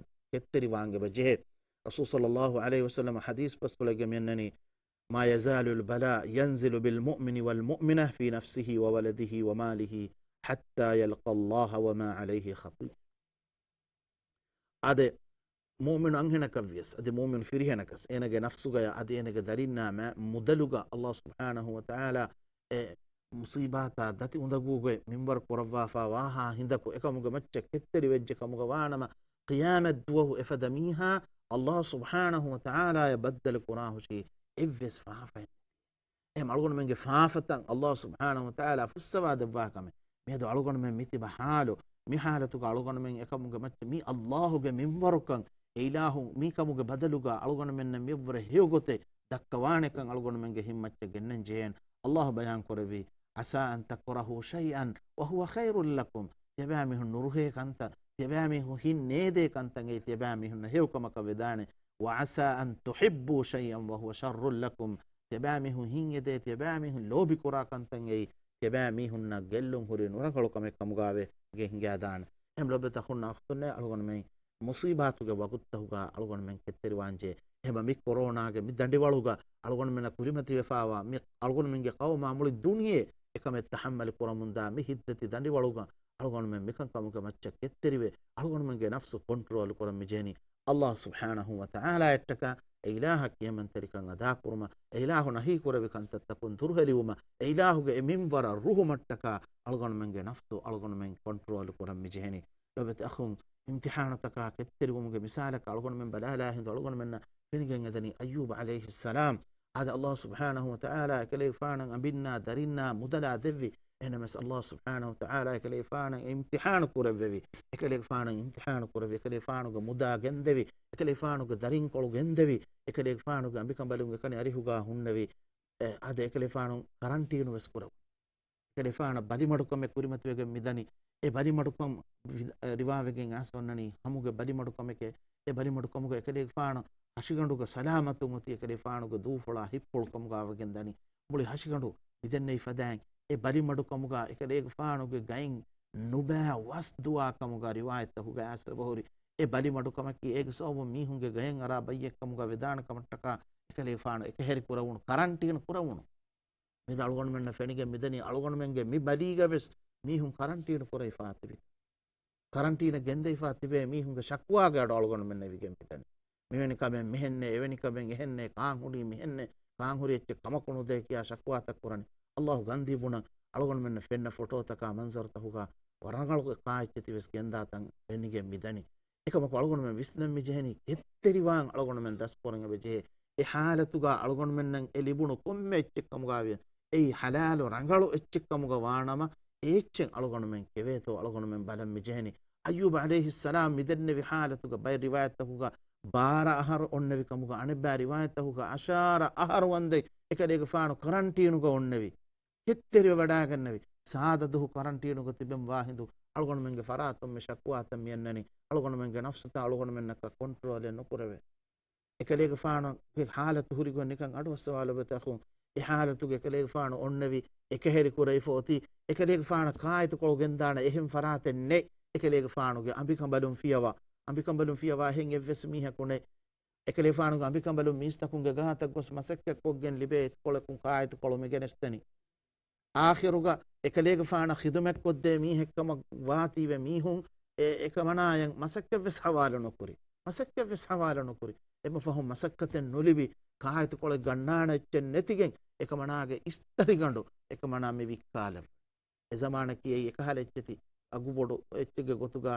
ކެތްތެރިވާން އެބަޖެހޭ. ރަސޫލު ޞައްލައްލާހު ޢަލައިހި ވަސައްލަމަ ޙަދީޘް ބަސްފުޅެއްގަ މިއަންނަނީ، ما يزال البلاء ينزل بالمؤمن والمؤمنة في نفسه وولده وماله حتى يلقى الله وما عليه خطيئة. އާދެ، މުއުމިނު އަންހެނަކަށްވިޔަސް، އަދި މުއުމިނު ފިރިހެނަކަސް، އޭނަގެ ނަފްސުގަޔަށް އަދި އޭނަގެ ދަރިންނާ މަ-، މުދަލުގަ ﷲ ސުބްޙާނަހޫ ވަތަޢާލާ އެ މުޞީބާތާ ދަތި އުނދަގޫގައި މިންވަރު ކުރައްވާފާ ވާހާ ހިނދަކު އެކަމުގެ މައްޗަށް ކެތްތެރިވެއްޖެ ކަމުގަ ވާނަމަ، ޤިޔާމަތް ދުވަހު އެފަދަ މީހާ ﷲ ސުބްޙާނަހޫ ވަތަޢާލާޔަށް ބައްދަލު ކުރާހުށީ އެއްވެސް ފާފައެއް ނެތި. އެހެން އަޅުގަނޑުމެންގެ ފާފަތައް ﷲ ސުބްޙާނަހޫ ވަތަޢާލާ ފުއްސަވާ ދެއްވާ ކަމެއް. މިއަދު އަޅުގަނޑުމެން މިތިބަ ޙާލު، މި ޙާލަތުގަ އަޅުގަނޑުމެން އެކަމުގެ މައްޗަށް މި ﷲގެ މިންވަރުކަން، އެ އިލާހު މިކަމުގެ ބަދަލުގަ އަޅުގަނޑުމެންނަށް މިއަށްވުރެ ހެޔޮ ގޮތެއް ދައްކަވާނެކަން އަޅުގަނޑުމެންގެ ހިތްމައްޗަށް ގެންނަން ޖެހޭން. ﷲ ބަޔާން ކުރެއްވީ، عسى أن تكرهوا شيئا وهو خير لكم. ތިޔަބައިމީހުން ނުރުހޭ ކަންތައް، ތިޔަބައިމީހުން ހިތް ނޭދޭ ކަންތައް އެއީ ތިޔަބައިމީހުންނަށް ހެޔޮކަމަކަށް ވެދާނެ. وعسى أن تحبوا شيئا وهو شر لكم. ތިޔަބައިމީހުން ހިތް އެދޭ، ތިޔަބައިމީހުން ލޯބި ކުރާ ކަންތައް އެއީ ތިޔަބައިމީހުންނަށް ގެއްލުން ހުރި ނުރަނގަޅު ކަމެއް ކަމުގައި ވެގެން ހިނގާދާނެ. އެހެން ލޮބުވެތި އަޚުންނާ އުޚްތުންނޭ، އަޅުގަނޑުމެން މުޞީބާތުގެ ވަގުތުތަކުގަ އަޅުގަނޑުމެން ކެތްތެރިވާންޖެހޭ. އެހެން މި ކޮރޯނާގެ މި ދަނޑިވަޅުގަ އަޅުގަނޑުމެންނަށް ކުރިމަތިވެފާވާ، މި އަޅުގަނޑުމެންގެ ޤައުމާ މުޅި ދުނިޔެ އެކަމެއް ތަޙައްމަލު ކުރަމުންދާ މި ހިތްދަތި ދަނޑިވަޅުގަ އަޅުގަނޑުމެން މިކަންކަމުގެ މައްޗަށް ކެތްތެރިވެ، އަޅުގަނޑުމެންގެ ނަފްސު ކޮންޓްރޯލް ކުރަން މިޖެހެނީ ﷲ ސުބްޙާނަހޫ ވަތަޢާލާއަށްޓަކާ. އެ އިލާހަށް ކިޔަމަންތެރިކަން އަދާކުރުމަށް، އެ އިލާހު ނަހީ ކުރެއްވި ކަންތައްތަކުން ދުރުހެލިވުމަށް، އެ އިލާހުގެ އެ މިންވަރަށް ރުހުމަށްޓަކާ އަޅުގަނޑުމެންގެ ނަފްސު އަޅުގަނޑުމެން ކޮންޓްރޯލް ކުރަން މިޖެހެނީ. ލޮބެތި އަޚުން، އިމްތިޙާނުތަކާ ކެތްތެރިވުމުގެ މިސާލަކަށް އަޅުގަނޑުމެން ބަލާލާ ހިނދު އަޅުގަނޑުމެންނަށް ފެނިގެން އެދެނީ އައްޔޫބު ޢަލައިހިއްސަލާމް. އާދެ، ﷲ ސުބްޙާނަހޫ ވަތަޢާލާ އެކަލޭގެފާނަށް އަނބިންނާ ދަރިންނާ މުދަލާ ދެއްވި. އެހެންނަމަވެސް ﷲ ސުބްޙާނަހޫ ވަތަޢާލާ އެކަލޭގެފާނަށް އިމްތިޙާނު ކުރެއްވެވި. އެކަލޭގެފާނަށް އިމްތިޙާނު ކުރެއްވި. އެކަލޭގެފާނުގެ މުދާ ގެންދެވި. އެކަލޭގެފާނުގެ ދަރިންކޮޅު ގެންދެވި. އެކަލޭގެފާނުގެ އަނބިކަނބަލުން އެކަނި އަރިހުގާ ހުންނެވި. އެ، އާދެ، އެކަލޭގެފާނު ކަރަންޓީނު ވެސް ކުރެވުނު. އެކަލޭގެފާނަށް ބަލިމަޑުކަމެއް ކުރިމަތިވެގެން މިދަނީ. އެ ބަލިމަޑުކަން ވި-، ރިވާވެގެން އައިސް އޮންނަނީ ހަމުގެ ބަލިމަޑުކަމެކޭ. އެ ބަލިމަޑުކަމުގަ އެކަލޭގެފާނު ހަށިގަނޑުގަ ސަލާމަތުން އޮތީ އެކަލޭގެފާނުގެ ދޫފުޅާ ހިތްޕުޅުކަމުގަ ވެގެން ދަނީ. މުޅި ހަށިގަނޑު މިދެންނެވި ފަދައިން، އެ ބަލިމަޑުކަމުގަ އެކަލޭގެފާނުގެ ގައިން ނުބައި ވަސް ދުވާކަމުގަ ރިވާޔަތްތަކުގަ އައިސް އެބަހުރި. އެ ބަލިމަޑުކަމަކީ އޭގެ ސަބަބުން މީހުންގެ ގަޔަށް އަރާ ބައްޔެއްކަމުގަ ވެދާނެ ކަމަށްޓަކާ އެކަލޭގެފާނު އެކަހެރި ކުރެވުނު، ކަރަންޓީނު ކުރެވުނު. މިއަދު އަޅުގަނޑުމެންނަށް ފެނިގެން މިދަނީ އަޅުގަނޑުމެންގެ މި ބަލީގަ ވެސް މީހުން ކަރަންޓީނު ކުރެވިފާ ތިބި. ކަރަންޓީނަށް ގެންދެވިފާ ތިބޭ މީހުންގެ ޝަކުވާގެ އަޑު އަޅުގަނޑުމެން އެވިގެން މިދަނީ. މިވެނި ކަމެއް މިހެންނޭ، އެވެނި ކަމެއް އެހެންނޭ، ކާން ހުރީ މިހެންނޭ، ކާން ހުރި އެއްޗެއް ކަމަކު ނުދޭ ކިޔާ ޝަކުވާތައް ކުރަނީ. ﷲ ގަންދީ ބުނަން އަޅުގަނޑުމެންނަށް ފެންނަ ފޮޓޯތަކާ މަންޒަރުތަކުގަ ރަނގަޅު ކާއެއްޗެއް ތިވެސް ގެންދާތަން ފެނިގެން މިދަނީ. އެކަމަކު އަޅުގަނޑުމެން ވިސްނަން މިޖެހެނީ ކެތްތެރިވާން އަޅުގަނޑުމެން ދަސްކުރަން އެބަޖެހޭ. އެ ޙާލަތުގަ އަޅުގަނޑުމެންނަށް އެ ލިބުނު ކޮންމެ އެއްޗެއްކަމުގަ ވިޔަސް އެއީ ޙަލާލު ރަނގަޅު އެއްޗެއްކަމުގަ ވާނަމަ، އެ އެއްޗެއް އަޅުގަނޑުމެން ކެވޭތޯ އަޅުގަނޑުމެން ބަލަން މިޖެހެނީ. އައްޔޫބު ޢަލައިހިއްސަލާމް މިދެންނެވި ޙާލަތުގަ ބައެއް ރިވާޔަތްތަކުގަ ބާރަ އަހަރު އޮންނެވި ކަމުގަ، އަނެއްބައި ރިވާޔަތްތަކުގަ އަށާރަ އަހަރު ވަންދެން އެކަލޭގެފާނު ކަރަންޓީނުގަ އޮންނެވި. ކެތްތެރިވެ ވަޑައިގެންނެވި. ސާދަ ދުހު ކަރަންޓީނުގަ ތިބެން ވާ ހިނދު އަޅުގަނޑުމެންގެ ފަރާތުން މި ޝަކުވާތައް މި އަންނަނީ. އަޅުގަނޑުމެންގެ ނަފްސުތައް އަޅުގަނޑުމެންނަކަށް ކޮންޓްރޯލެއް ނުކުރެވޭ. އެކަލޭގެފާނުގެ ޙާލަތު ހުރިގޮތް ނިކަން އަޑުއައްސަވާލަބަ ތަޚުން. އެ ޙާލަތުގަ އެކަލޭގެފާނު އޮންނެވި، އެކަހެރި ކުރެވިފަ އޮތީ، އެކަލޭގެފާނަށް ކާއެތުކޮޅު ގެންދާނެ އެހެން ފަރާތެއް ނެތް. އެކަލޭގެފާނުގެ އަނބިކަނބަލުން ފިޔަވާ، އަނބިކަނބަލުން ފިޔަވާ އެހެން އެއްވެސް މީހަކު ނެތް. އެކަލޭގެފާނުގެ އަނބިކަނބަލުން މީސްތަކުންގެ ގާތަށް ގޮސް މަސައްކަތްކޮށްގެން ލިބޭ އެތުކޮޅަކުން ކާއެތުކޮޅު މިގެނެސްދެނީ. އާޚިރުގަ އެކަލޭގެފާނަށް ޚިދުމަތްކޮށްދޭ މީހެއްކަމަށް ވާތީވެ މީހުން އެ، އެކަމަނާޔަށް މަސައްކަތްވެސް ހަވާލު ނުކުރި. މަސައްކަތްވެސް ހަވާލު ނުކުރި. އެއްމަ ފަހުން މަސައްކަތެއް ނުލިބި، ކާއެތުކޮޅެއް ގަންނާނެ އެއްޗެއް ނެތިގެން، އެކަމަނާގެ އިސްތަށިގަނޑު އެކަމަނާ މި ވިއްކާލެއް. އެ ޒަމާނަކީ އެއީ އެކަހަލަ އެއްޗެތި، އަގުބޮޑު އެއްޗެއްގެ ގޮތުގަ،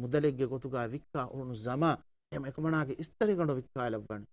މުދަލެއްގެ ގޮތުގަ ވިއްކާ އުޅުނު ޒަމާ، އެ އެކަމަނާގެ އިސްތަށިގަނޑު ވިއްކާލައްވަނީ.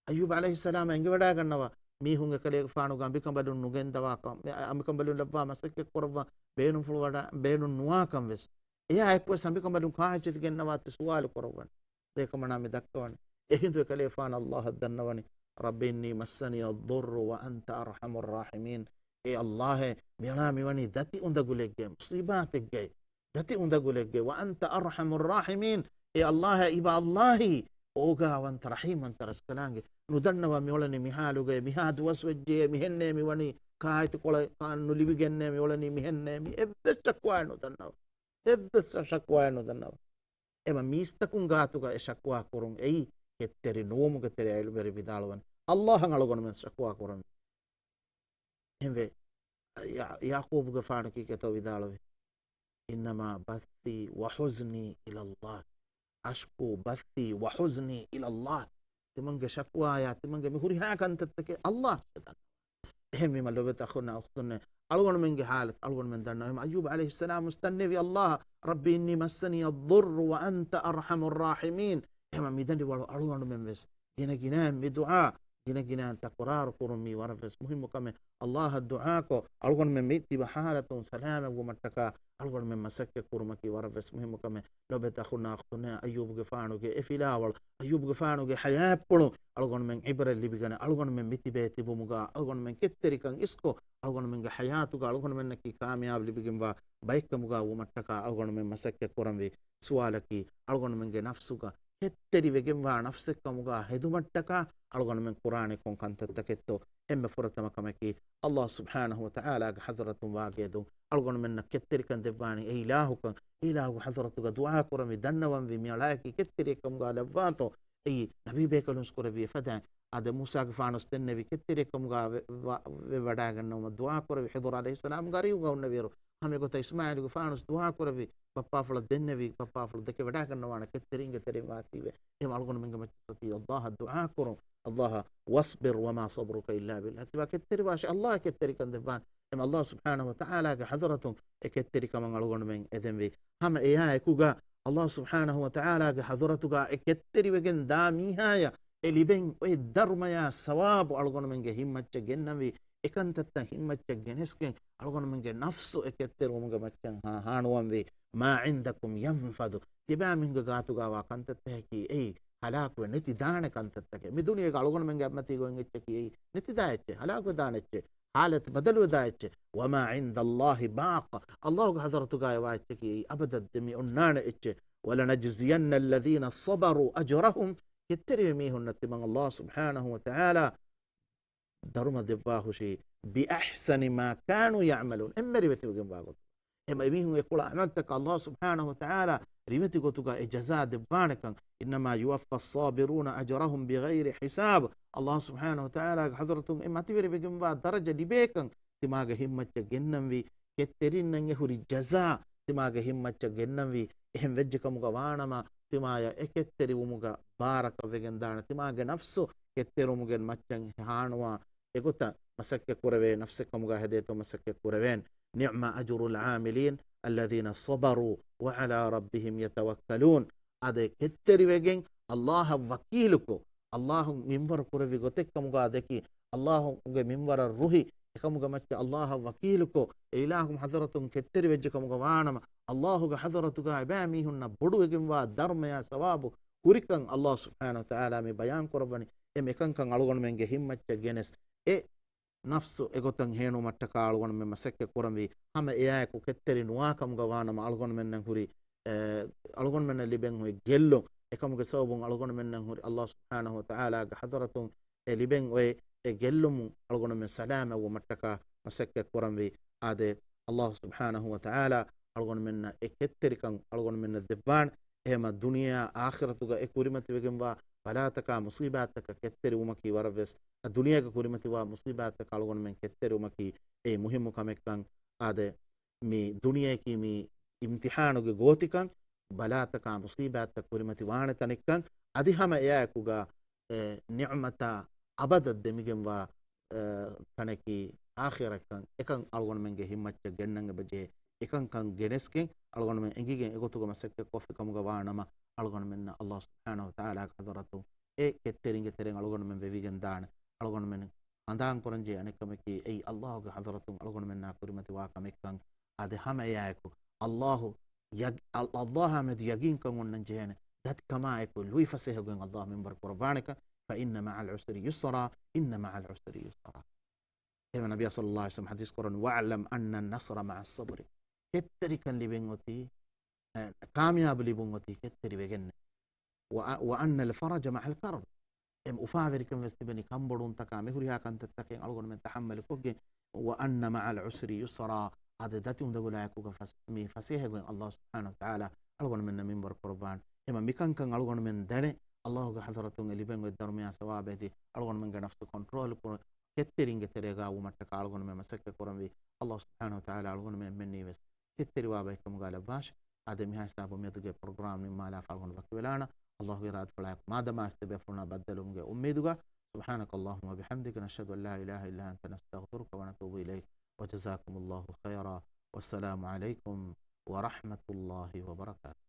އައްޔޫބް ޢަލައިހިއްސަލާމް އެނގިވަޑައިގަންނަވާ، މީހުން އެކަލޭގެފާނުގެ އަނބިކަނބަލުން ނުގެންދަވާކަން، އަނބިކަނބަލުން ލައްވާ މަސައްކަތް ކުރައްވާ ބޭނުންފުޅު ވަޑަ-، ބޭނުން ނުވާކަން ވެސް. އެއާ އެކުވެސް އަނބިކަނބަލުން ކާއެއްޗެތި ގެންނަވާތީ ސުވާލު ކުރައްވަން. އެކަމަނާ މި ދައްކަވަނީ. އެހިނދު އެކަލޭގެފާނަށް ﷲ އަށް ދަންނަވަނީ، رب إني مسني الضر وأنت أرحم الراحمين. އޭ ﷲ، މިއަޅާ މިވަނީ ދަތި އުނދަގުލެއްގައި، މުޞީބާތެއްގައި، ދަތި އުނދަގުލެއްގައި، وأنت أرحم الراحمين. އޭ ﷲ، އިބަ ﷲ، އޯގާވަންތަ ރަޙީމްވަންތަ ރަސްކަލާނގެ. ނުދަންނަވަން މިއުޅެނީ މި ޙާލުގައި، މިހާ ދުވަސް ވެއްޖެ، މިހެންނޭ މިވަނީ، ކާއެތުކޮޅެއް ކާން ނުލިބިގެންނޭ މިއުޅެނީ މިހެންނޭ، މި އެއްވެސް ޝަކުވާއެއް ނުދަންނަވަން. އެއްވެސް ޝަކުވާއެއް ނުދަންނަވަން. އެމަ މީސްތަކުން ގާތުގަ އެ ޝަކުވާ ކުރުން އެއީ ކެތްތެރި ނުވުމުގެ ތެރެއަށް އިލްމުވެރިން ވިދާޅުވަނީ. ﷲ އަށް އަޅުގަނޑުމެން ޝަކުވާ ކުރަން. އެހެންވެ، ޔާ-، ޔާޤޫބުގެފާނު ކީކޭތޯ ވިދާޅުވީ؟ إنما بثي وحزني إلى الله. أشكو بثي وحزني إلى الله. ތިމަންގެ ޝަކުވާޔާ، ތިމަންގެ މި ހުރިހާ ކަންތައްތަކެއް ﷲ އަށް ދަންނަވަން. އެހެންވީމަ ލޮބެތި އަޚުންނާ އުޚްތުންނޭ، އަޅުގަނޑުމެންގެ ޙާލަތު އަޅުގަނޑުމެން ދަންނަވަން. އައްޔޫބް ޢަލައިހިއްސަލާމް ވެސް ދަންނެވި ﷲ އަށް، رب إني مسني الضر وأنت أرحم الراحمين. އެހެންވީމަ މި ދަނޑިވަޅު އަޅުގަނޑުމެން ވެސް ގިނަ ގިނައިން މި ދުޢާ، ގިނަ ގިނައިން ތަކުރާރު ކުރުން މީ ވަރަށް ވެސް މުހިއްމު ކަމެއް. ﷲ އަށް ދުޢާކޮށް، އަޅުގަނޑުމެން މި ތިބަ ޙާލަތުން ސަލާމަތްވުމަށްޓަކާ އަޅުގަނޑުމެން މަސައްކަތް ކުރުމަކީ ވަރަށް ވެސް މުހިއްމު ކަމެއް. ލޮބެތި އަޚުންނާ އުޚްތުންނޭ، އައްޔޫބުގެފާނުގެ އެ ފިލާވަޅު، އައްޔޫބުގެފާނުގެ ޙަޔާތްޕުޅު އަޅުގަނޑުމެން ޢިބްރަތް ލިބިގަނެ، އަޅުގަނޑުމެން މިތިބޭ ތިބުމުގަ، އަޅުގަނޑުމެން ކެތްތެރިކަން އިސްކޮށް، އަޅުގަނޑުމެންގެ ޙަޔާތުގަ އަޅުގަނޑުމެންނަކީ ކާމިޔާބު ލިބިގެންވާ ބައެއްކަމުގަ ވުމަށްޓަކާ އަޅުގަނޑުމެން މަސައްކަތް ކުރަންވީ. ސުވާލަކީ، އަޅުގަނޑުމެންގެ ނަފްސުގަ ކެތްތެރިވެގެންވާ ނަފްސެއްކަމުގަ ހެދުމަށްޓަކާ އަޅުގަނޑުމެން ކުރާނީ ކޮން ކަންތައްތަކެއްތޯ؟ އެންމެ ފުރަތަމަ ކަމަކީ، ﷲ ސުބްޙާނަހޫ ވަތަޢާލާގެ ޙަޟްރަތުން ވާގިއެދުން. އަޅުގަނޑުމެންނަށް ކެތްތެރިކަން ދެއްވާނީ އެ އިލާހުކަން. އެ އިލާހުގެ ޙަޟްރަތުގަ ދުޢާ ކުރަންވީ، ދަންނަވަންވީ މި އަޅާއަކީ ކެތްތެރިއެއްކަމުގަ ލައްވާތޯ؟ އެއީ ނަބީ ބޭކަލުން ކުރެއްވި އެފަދައިން. އާދެ، މޫސާގެފާނު ވެސް ދެންނެވި ކެތްތެރިއެއްކަމުގަ ވެ-، ވަ-، ވެވަޑައިގަންނަވުމަށް ދުޢާ ކުރެއްވި. ޚިޟުރު ޢަލައިހިއްސަލާމްގެ އަރިހުގަ ހުންނެވިއިރު، ހަމަ އެގޮތަށް އިސްމާޢީލުގެފާނު ވެސް ދުޢާ ކުރެއްވި. ބައްޕާފުޅަށް ދެންނެވި، ބައްޕާފުޅު ދެކެ ވަޑައިގަންނަވާނެ ކެތްތެރިންގެ ތެރެއިން ވާތީވެ. އެހެން އަޅުގަނޑުމެންގެ މަޖިލިސް އޮތީ ﷲ އަށް ދުޢާ ކުރުން. اللَّهَ وَاصْبِرْ وَمَا صَبْرُكَ إِلَّا بِاللَّهِ. ތިބާ ކެތްތެރިވާށޭ، ﷲ އަށް ކެތްތެރިކަން ދެއްވާނެ. އެމަ ﷲ ސުބްޙާނަހޫ ވަތަޢާލާގެ ޙަޟްރަތުން އެ ކެތްތެރިކަމަށް އަޅުގަނޑުމެން އެދެންވީ. ހަމަ އެއާ އެކުގަ ﷲ ސުބްޙާނަހޫ ވަތަޢާލާގެ ޙަޟްރަތުގަ އެ ކެތްތެރިވެގެން ދާ މީހާޔަށް އެ ލިބެން އޮތް ދަރުމަޔާ ސަވާބު އަޅުގަނޑުމެންގެ ހިތްމައްޗަށް ގެންނަންވީ. އެކަންތައްތައް ހިތްމައްޗަށް ގެނެސްގެން އަޅުގަނޑުމެންގެ ނަފްސު އެ ކެތްތެރިވުމުގެ މައްޗަށް ހާ-، ހާނުވަންވީ. مَا عِنْدَكُمْ يَنْفَدُ. ތިބާމީހުންގެ ގާތުގަވާ ކަންތައްތަކަކީ އެއީ ހަލާކުވެ ނެތި ދާނެ ކަންތައްތަކެއް. މި ދުނިޔޭގަ އަޅުގަނޑުމެންގެ އަތްމަތީގަ އޮތް އެއްޗަކީ އެއީ ނެތިދާ އެއްޗެއް، ހަލާކުވެދާނެ އެއްޗެއް، ޙާލަތު ބަދަލުވެދާ އެއްޗެއް. وَمَا عِنْدَ اللَّهِ بَاقٍ. ﷲގެ ޙަޟްރަތުގައިވާ އެއްޗަކީ އެއީ އަބަދަށް ދެމި އޮންނާނެ އެއްޗެއް. وَلَنَجْزِيَنَّ الَّذِينَ صَبَرُوا أَجْرَهُمْ. ކެތްތެރިވި މީހުންނަށް ތިމަން ﷲ ސުބްޙާނަހޫ ވަތަޢާލާ ދަރުމަ ދެއްވާހުށީ، بِأَحْسَنِ مَا كَانُوا يَعْمَلُونَ. އެންމެ ރިވެތިވެގެންވާ ގޮތުން. އެމަ އެމީހުން އެކުޅަ އަމަލުތަކަށް ﷲ ސުބްޙާނަހޫ ވަތަޢާލާ ރިވެތި ގޮތުގަ އެ ޖަޒާ ދެއްވާނެކަން. إِنَّمَا يُوَفَّى الصَّابِرُونَ أَجْرَهُمْ بِغَيْرِ حِسَابٍ. ﷲ ސުބްޙާނަހޫ ވަތަޢާލާގެ ޙަޟްރަތުން އެ މަތިވެރިވެގެންވާ ދަރަޖަ ލިބޭކަން ތިމާގެ ހިތްމައްޗަށް ގެންނަންވީ. ކެތްތެރިންނަށް އެ ހުރި ޖަޒާ ތިމާގެ ހިތްމައްޗަށް ގެންނަންވީ. އެހެން ވެއްޖެ ކަމުގަ ވާނަމަ، ތިމާޔަށް އެ ކެތްތެރިވުމުގަ ބާރަކަށް ވެގެންދާނެ. ތިމާގެ ނަފްސު ކެތްތެރިވުމުގެ މައްޗަށް ހާނުވާ އެގޮތަށް މަސައްކަތް ކުރެވޭ، ނަފްސެއް ކަމުގަ ހެދޭތޯ މަސައްކަތް ކުރެވޭނެ. نِعْمَ أَجْرُ الْعَامِلِينَ الَّذِينَ صَبَرُوا وَعَلَىٰ رَبِّهِمْ يَتَوَكَّلُونَ. އާދެ، ކެތްތެރިވެގެން ﷲއަށް ވަކީލުކޮށް، ﷲ މިންވަރު ކުރެއްވި ގޮތެއް ކަމުގަ ދެކި، ﷲގެ މިންވަރަށް ރުހި، އެކަމުގެ މައްޗަށް ﷲއަށް ވަކީލުކޮށް، އެ އިލާހު ޙަޟްރަތުން ކެތްތެރިވެއްޖެ ކަމުގަ ވާނަމަ، ﷲގެ ޙަޟްރަތުގަ އެބައި މީހުންނަށް ބޮޑުވެގެންވާ ދަރުމަޔާ ސަވާބު ހުރިކަން ﷲ ސުބްޙާނަހޫ ވަތަޢާލާ މި ބަޔާން ކުރައްވަނީ. އެ މިކަންކަން އަޅުގަނޑުމެންގެ ހިތްމައްޗަށް ގެނެސް، އެ ނަފްސު އެގޮތަށް ހޭނުމަށްޓަކާ އަޅުގަނޑުމެން މަސައްކަތް ކުރަންވީ. ހަމަ އެއާއެކު ކެތްތެރި ނުވާ ކަމުގަ ވާނަމަ އަޅުގަނޑުމެންނަށް ހުރި، އެ، އަޅުގަނޑުމެންނަށް ލިބެން ހުރި ގެއްލުން، އެކަމުގެ ސަބަބުން އަޅުގަނޑުމެންނަށް ހުރި ﷲ ސުބްޙާނަހޫ ވަތަޢާލާގެ ޙަޟްރަތުން އެ ލިބެން އޮތް އެ ގެއްލުމުން އަޅުގަނޑުމެން ސަލާމަތްވުމަށްޓަކާ މަސައްކަތް ކުރަންވީ. އާދެ، ﷲ ސުބްޙާނަހޫ ވަތަޢާލާ އަޅުގަނޑުމެންނަށް އެ ކެތްތެރިކަން އަޅުގަނޑުމެންނަށް ދެއްވާނެ. އެހެމަ ދުނިޔެއާ އާޚިރަތުގަ އެ ކުރިމަތިވެގެންވާ ބަލާތަކާ މުޞީބާތަކަށް ކެތްތެރިވުމަކީ ވަރަށްވެސް، އަ، ދުނިޔޭގަ ކުރިމަތިވާ މުޞީބާތަކަށް އަޅުގަނޑުމެން ކެތްތެރިވުމަކީ އެއީ މުހިއްމު ކަމެއްކަން. އާދެ، މި ދުނިޔެއަކީ މި އިމްތިޙާނުގެ ގޯތިކަން، ބަލާތަކާ މުޞީބާތަކަށް ކުރިމަތިވާނެ ތަނެއްކަން، އަދި ހަމަ އެއާއެކުގަ އެ ނިޢުމަތާ އަބަދަށް ދެމިގެންވާ، އެ، ތަނަކީ އާޚިރަތްކަން. އެކަން އަޅުގަނޑުމެންގެ ހިތްމައްޗަށް ގެންނަން އެބަޖެހޭ. އެކަންކަން ގެނެސްގެން އަޅުގަނޑުމެން އެނގިގެން އެގޮތުގަ މަސައްކަތް ކޮށްފި ކަމުގަ ވާނަމަ، އަޅުގަނޑުމެންނަށް ﷲ ސުބްޙާނަހޫ ވަތަޢާލާގެ ޙަޟްރަތުން އެ ކެތްތެރިންގެ ތެރެއިން އަޅުގަނޑުމެން ވެވިގެން ދާނެ. އަޅުގަނޑުމެން ހަނދާން ކުރަންޖެހޭ އަނެއްކަމަކީ، އެއީ ﷲގެ ޙަޟްރަތުން އަޅުގަނޑުމެންނާ ކުރިމަތިވާ ކަމެއްކަން. އާދެ، ހަމަ އެއާއެކު ﷲ ޔަގް-، އަލް-، ﷲއާ މެދު ޔަގީންކަން އޮންނަން ޖެހޭނެ. ދަތިކަމާއެކު ލުއިފަސޭހަގޮތް ﷲ މިންވަރު ކުރައްވާނެކަން. فَإِنَّ مَعَ الْعُسْرِ يُسْرًا، إِنَّ مَعَ الْعُسْرِ يُسْرًا. އެހެން ނަބިއްޔާ ޞައްލައްލާހު ޢަލައިހި ވަސައްލަމަ ޙަދީޘް ކުރަން، وَاعْلَمْ أَنَّ النَّصْرَ مَعَ الصَّبْرِ. ކެތްތެރިކަން ލިބެން އޮތީ، އެ، ކާމިޔާބު ލިބުން އޮތީ ކެތްތެރިވެގެން. وَ-، وَأَنَّ الْفَرَجَ مَعَ الْكَرْبِ. އެ އުފާވެރިކަން ވެސް ތިބެނީ ކަންބޮޑުވުންތަކާ މިހުރިހާ ކަންތައްތަކެއް އަޅުގަނޑުމެން ތަޙައްމަލު ކޮށްގެން، وَأَنَّ مَعَ الْعُسْرِ يُسْرًا. އާދެ، ދަތި އުނދަގުލާއެކުގަ ފަސް-، މި ފަސޭހަގޮތް ﷲ ސުބްޙާނަހޫ ވަތަޢާލާ އަޅުގަނޑުމެންނަށް މިންވަރު ކުރައްވާނެ. އެމަ މިކަންކަން އަޅުގަނޑުމެން ދަނެ، ﷲގެ ޙަޟްރަތުން އެ ލިބެން އޮތް ދަރުމަޔާ ސަވާބެއް ދީ، އަޅުގަނޑުމެންގެ ނަފްސު ކޮންޓްރޯލް ކުރުން، ކެތްތެރިންގެ ތެރޭގަ ވުމަށްޓަކާ އަޅުގަނޑުމެން މަސައްކަތް ކުރަންވީ. ﷲ ސުބްޙާނަހޫ ވަތަޢާލާ އަޅުގަނޑުމެން އެންމެންނީވެސް ކެތްތެރިވާ ބައެއްކަމުގަ ލައްވާށި. އާދެ، މިހާ ހިސާބުން މިއަދުގެ ޕްރޮގްރާމް ނިންމާލާފަ އަޅުގަނޑު ވަކިވެލާނަން. ﷲގެ އިރާދަފުޅާއެކު މާދަމާ އަސްތެ ބޭފުޅުންނާ ބައްދަލުވުމުގެ އުއްމީދުގަ. سُبْحَانَكَ اللَّهُمَّ وَبِحَمْدِكَ، نَشْهَدُ أَنْ لَا إِلَهَ إِلَّا أَنْتَ، نَسْتَغْفِرُكَ وَنَتُوبُ إِلَيْكَ، وَجَزَاكُمُ اللَّهُ خَيْرًا، وَالسَّلَامُ عَلَيْكُمْ وَرَحْمَةُ اللَّهِ وَبَرَكَاتُهُ.